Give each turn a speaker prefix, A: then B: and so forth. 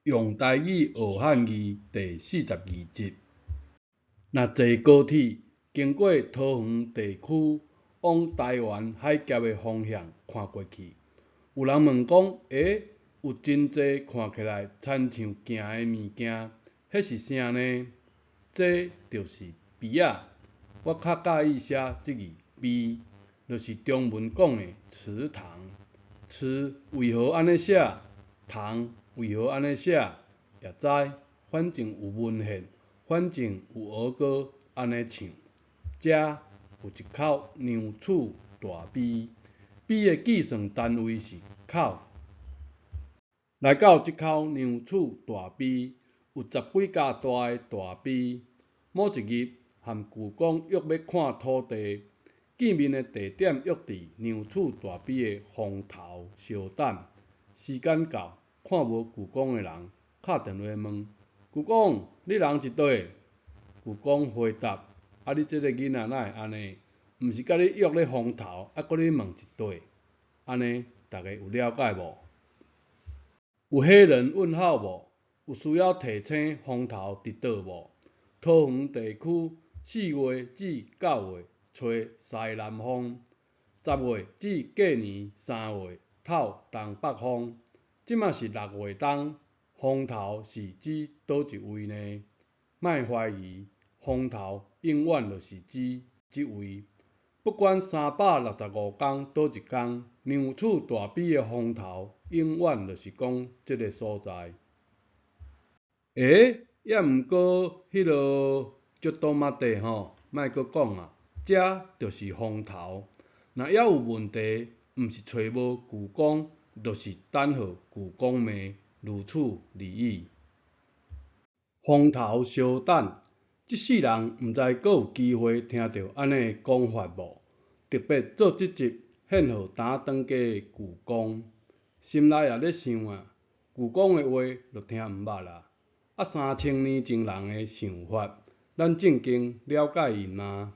A: 用台語學漢字第42集。若坐高鐵經過桃園地區，往臺灣海峽的方向看過去，有人問講：欸，有真濟看起來親像鏡的物件，彼是啥呢？這就是埤仔。我較佮意寫這字埤，就是中文講的池塘。池為何按呢寫？塘為何按呢寫？也知，反正有文獻，反正有兒歌按呢唱。遮有一口娘厝大埤，埤的計算單位是口。來到這口娘厝大埤，有十幾甲大的大埤。某一日，和舅公約欲看土地，見面的地點約佇娘厝大埤的風頭相等。時間到，看無舅公的人，敲電話問：舅公，你人佇佗？舅公回答：啊，你這个囡仔哪會按呢？毋是佮你約咧風頭，啊閣咧問佇佗？按呢，逐家有了解無？有黑人問號無？有需要提醒風頭佇佗無？桃園地區4月至9月吹西南風，10月至隔年3月透東北風。這馬是6月中，風頭是指佗一位呢？莫懷疑，風頭永遠就是指這位。不管365天佗一工，娘厝大埤的風頭永遠就是講這个所在。欸，抑毋過彼啰ちょっと待って吼，莫閣講啊，這就是風頭。若猶有問題，毋是揣無舅公，就是等予舅公罵，如此而已。風頭相等，這世人毋知閣有機會聽著按呢的講法無？特別做這集獻予今轉家的舅公，心內也咧想啊，舅公的話就聽毋捌啊。啊，3000年前人的想法，咱正經了解𪜶嗎？